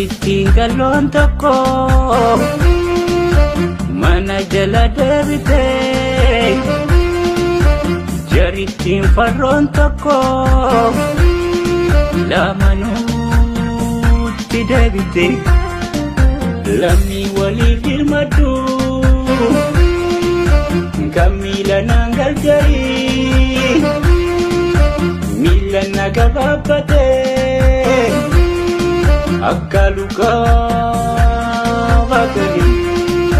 Jarittiin galloon tokko mana jala deebitee jarittiin farroon tokko lamanuutti deebite lammii waliif hirmadhu kan miila naan gargarii miila na gabaabbatee akka lukaa baatanii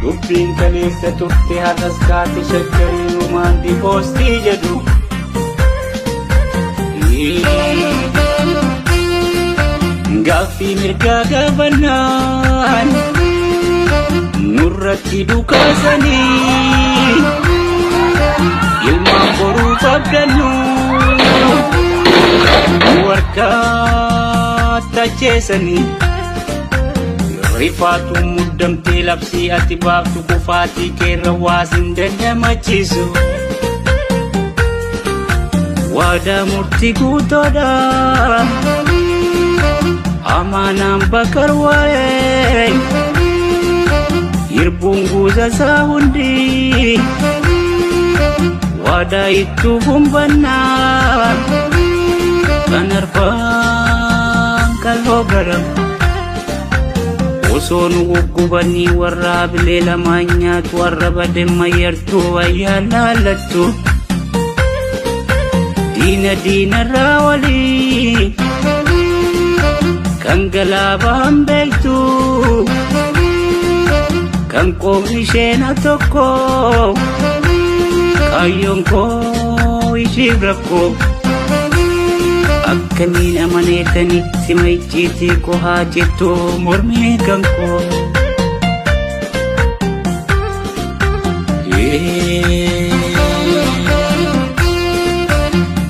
dubbiin kaleessa turte har'as kaate shaggarii rumaan dipoostii jedhu. Gaaffii mirgaa gaafannaan nurratti dhukaasanii ilmaan boruuf abdannu nu harkaa tacheessanii rifaatu muddamtee labsii ati baaftu kufaatii keerra waasin dandamachiisu. Waadaa murtii guutoodha amaanaan bakar waa'ee hirbuun guuza isaa hundi waadaa ittuu humbannaa kan arfaan kaloo garam. Osoo nu guggubanii warra bilee lamaan nyaatu warra baden mayyartuu wayyaa laallattu. Diina diinarraa walii kan galaabaan beektu kan qoomni isheena tokko kaayyoon koo ishiif rakkoo. Akkamiin amaneetanii sima icciitii koo haa jettu mormii kan koo.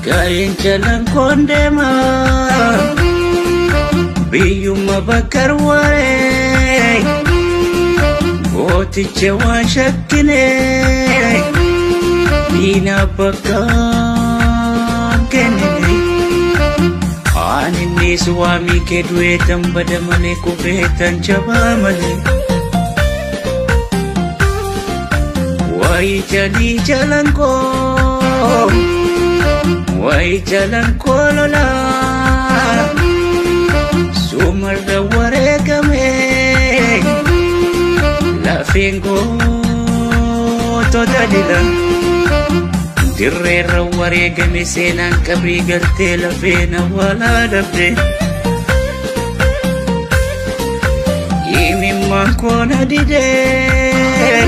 Gaa'een jalaan koon deema biyyuma bakar waaree gooticha waan shakkine diina bakka kennine. Aninnis waamii kee du'eetan bada malee kufeetan jabaa malee. Wayi jalii jalan koo wayi jalan koo lolaa sumarra wareegame lafeen gootota dila. Dirreerra wareegame seenaan qabrii galtee lafeen awwaalaa dhabde. Imimmaan koo na didee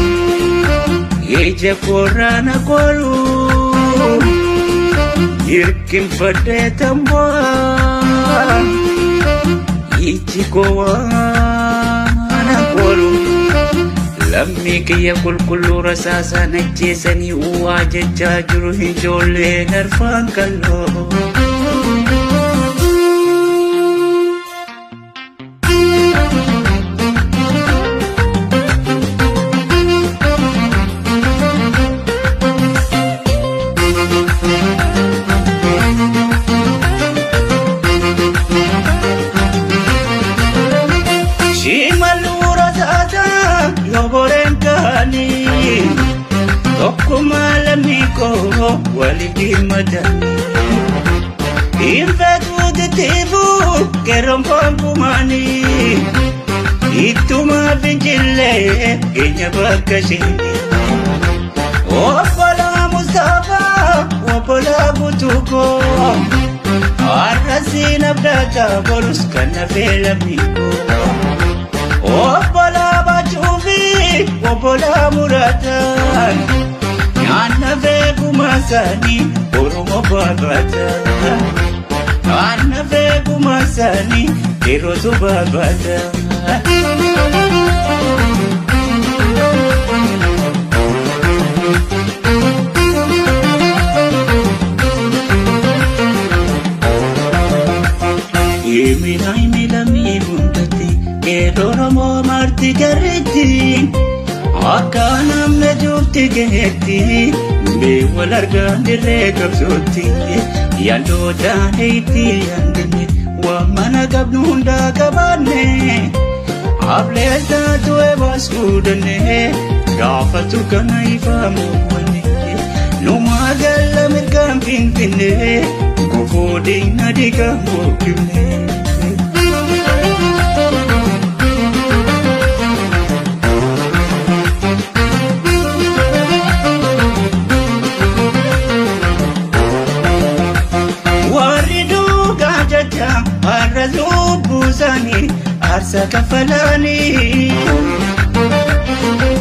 ija koorraa na koolu hirkinfadhee tambo'a ijji koo waan na koolu. Lammii kiyya qulqulluu rasaasaan ajjeesanii uwwaa jechaa jiru ijoolleen arfaan kalloo. Shimaluu rasaasaa yoboreen kaanii tokkummaa lammii koo waliif dhimmatanii. Infeetuu titiifuu qeerroon koomkumaanii ittuma fincillee keenya bakka ishee. Obbolaa Mustaphaa obbolaa Guutuukoo har'asiin abdataa borus kan nafee lammii koo. Obbolaa Baacuufi obbolaa Muraataan nyaanna feekumaa isaanii Oromoo baabaataa. Nyaanna feekumaa isaanii yerootu baabaataa. Imila imila mi hundatti qeerroo Oromoo marti garreetti akka namni jufti gaheetti wal argaan dirree qabsootti yaaddoota itti yaadne Waan mana qabnu hundaa qabaanne ableessa tu'e baasuu gaafatu kana ifaamu wanne numaa galla mirgaan finfinne gufuu diina diigamu kibne. Warri dhugaa jecha har'a lubbuu isaanii aarsaa kaffalanii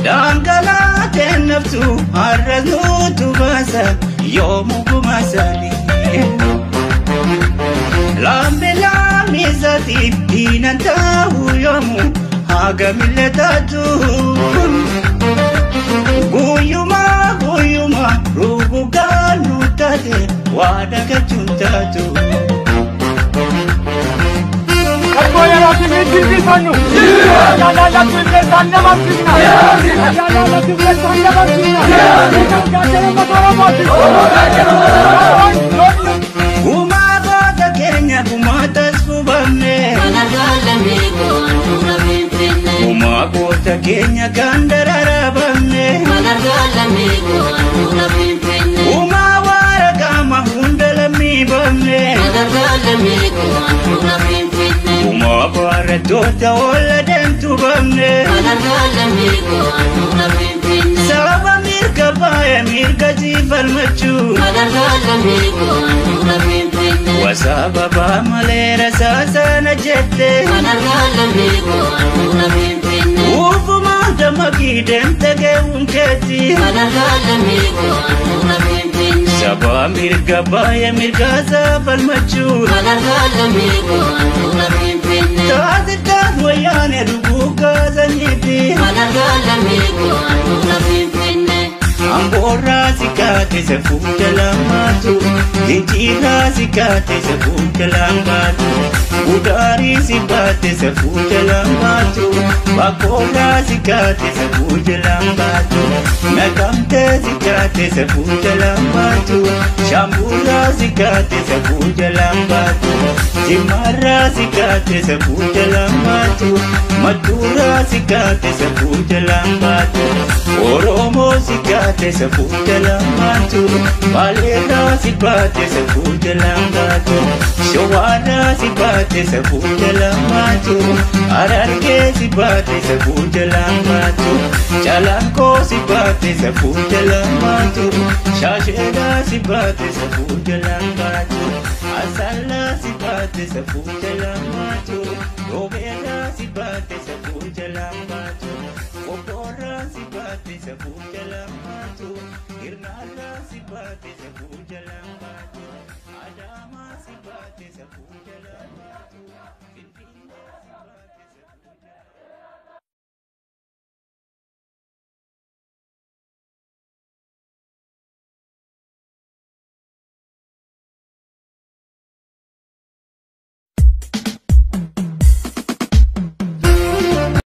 dhangalaateen naftu har'a nutu baasa yoomuu gumaasanii. Lammi lammi isaatiif diinan ta'uu yoomuu hagamillee taatu. Guyyuma guyyuma rugugaan nu taate waa dagachuun taatu. Gumaa goota keenya gumaa tasfubamne. Gumaa goota keenya kan dararabamne. Gumaa waraqama hunda lammii bamne. Gumaa barattoota oola deemtu bamne. Sababa mirga baay'ee mirga jiifalmachuu. Wasababa malee rasaasana jette. Ufuma damakii deemte geewuun keetti. Saba mirga baay'ee mirga saafalmachuu. Taasitaan wayyaane dhuguu kaasaniiti. Amboorraa si kaate safuu jalaan baatu. Ginciirraa si kaate safuu jalaan baatu. Gudaarii si baate safuu jalaan baatu. Bakkoorraa si kaate safuu jalaan baatu. Naqamtee si kaate safuu jalaan baatu. Shambuurraa si kaate safuu jalaan baatu. Jimmaarraa si kaate safuu jalaan baatu. Mattuurraa si kaate safuu jalaan baatu. Oromoo si kaate safuu jalaan baatu. Baaleerraa si baate safuu jalaan baatu. Shawaarraa si baate safuu jalaan baatu. Harargee si baate safuu jalaan baatu. Calanqoo si baate safuu jalaan baatu. Shaasheedhaa si baate safuu jalaan baatu. Asallaa si baate safuu jalaan baatu. Roobeerraa si baate safuu jalaan baatu. Qophoorraa si baate safuu jalaan baatu. Hirnaarraa si baate safuu jalaan baatu. Adaamaa si baate safuu